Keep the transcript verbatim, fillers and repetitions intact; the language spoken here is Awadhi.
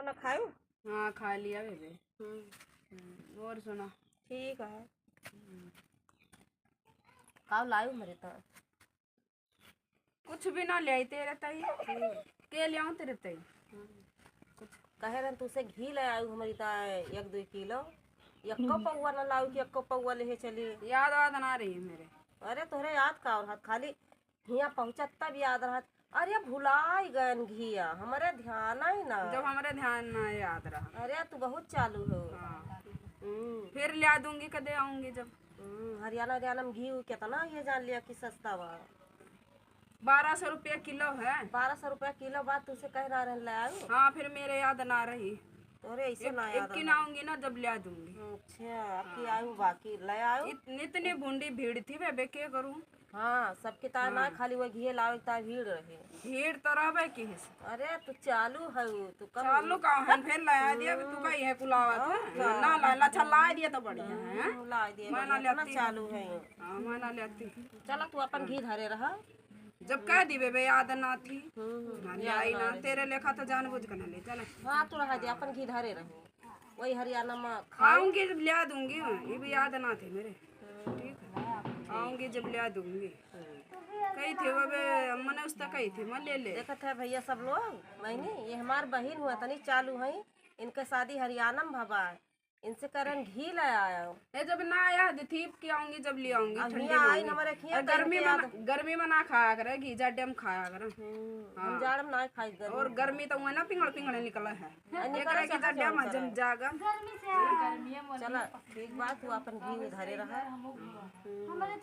ना खायू? हाँ, खा लिया बेबे। हम्म। हम्म, और सुना? ठीक है। हम्म। का लायू मेरे तो? कुछ भी ना ले आई तेरे ताई। हम्म। के ले आऊं तेरे ताई? हम्म। कुछ कहे रहन तुसे घी ले आयू हमारी ताई एक दो किलो। यक्को पौवा ना लाऊ कि यक्को पौवा लेहे चली। याद वाद ना रही मेरे। अरे तोहरे याद का और हाथ खाली हियाँ पहुँचत तब याद रहत। अरे भुलाई गयन घिया, हमरे ध्यान ही ना। जब हमरे ध्यान ना याद रहा। अरे तू बहुत चालू हो। हाँ। हम्म। फिर लिया दूंगी, कदे आऊंगी जब। हम्म, हरियाणा हरियाणा में घी उ कितना ये जान लिया कि सस्ता बा। बारह सौ रुपया किलो है। बारह सौ रुपया किलो बा, तुसे कह ना रहन ले आयू। हाँ, फिर मेरे याद ना रही। तोरे ऐसे एक, ना याद एक की रहा। ना आऊंगी ना, जब लिया दूंगी। अच्छा, आपकी हाँ। आयू बाकी ले आयू। इत-, इतनी भूंडी भीड़ थी बेबे, के करूं? हाँ, सबके ताय ना हाँ। खाली वो घिये लावे के ताय भीड़ रहे। भीड़ तो रहबे की है। अरे तू चालू है, तू कम चालू का है, फिर लाया दिया, तू हम्म। कही है कुलावा और था। का? ना ला, अच्छा ला दिया तो बढ़िया है। हम्म, ला दिया, मैं ना बढ़िया, इतना लेती। चालू है। हाँ, मैं ना लेती। चला तू अपन घी धरे रहा। जब कह दी बेबे याद ना थी। हम्म, ना ले याद आई ना ना, रही। तेरे लेखा तो जानबूझ के ना ले, चला। हाँ, तू रहा दे, अपन घी धरे रही। वही हरियाणा में खाओ। आऊंगी जब लिया दूंगी, ये भी याद ना थे मेरे। ठीक है, आऊंगी जब लिया दूंगी। कही थे वो बे, मने उस तक कही थे, मैं ले ले। देखत है भैया सब लोग, बहनी, ये हमार बहिन हुआ तनी चालू है, इनके शादी हरियाणा में भवा है, इनसे करन घी ले आया। ए, जब ना आया थी कि आऊंगी जब ले आऊंगी, अब ठंडी हियां में आई आऊंगी। हमारे खिया और गर्मी में ना, गर्मी में ना खाया करे घी, जाड़े में खाया करे। हम्म, हाँ। हम जाड़ में ना खाई गर्मी। और गर्मी तो वह ना पिंगड़ पिंगड़ निकला है। आ, निकल एकरा से की कहाँ जाड़े जाऊं में करे? जम जागा। गर्मी से गर्मी है, चला, ठीक बात, तू अपन घी उधारे रहा। हम्म।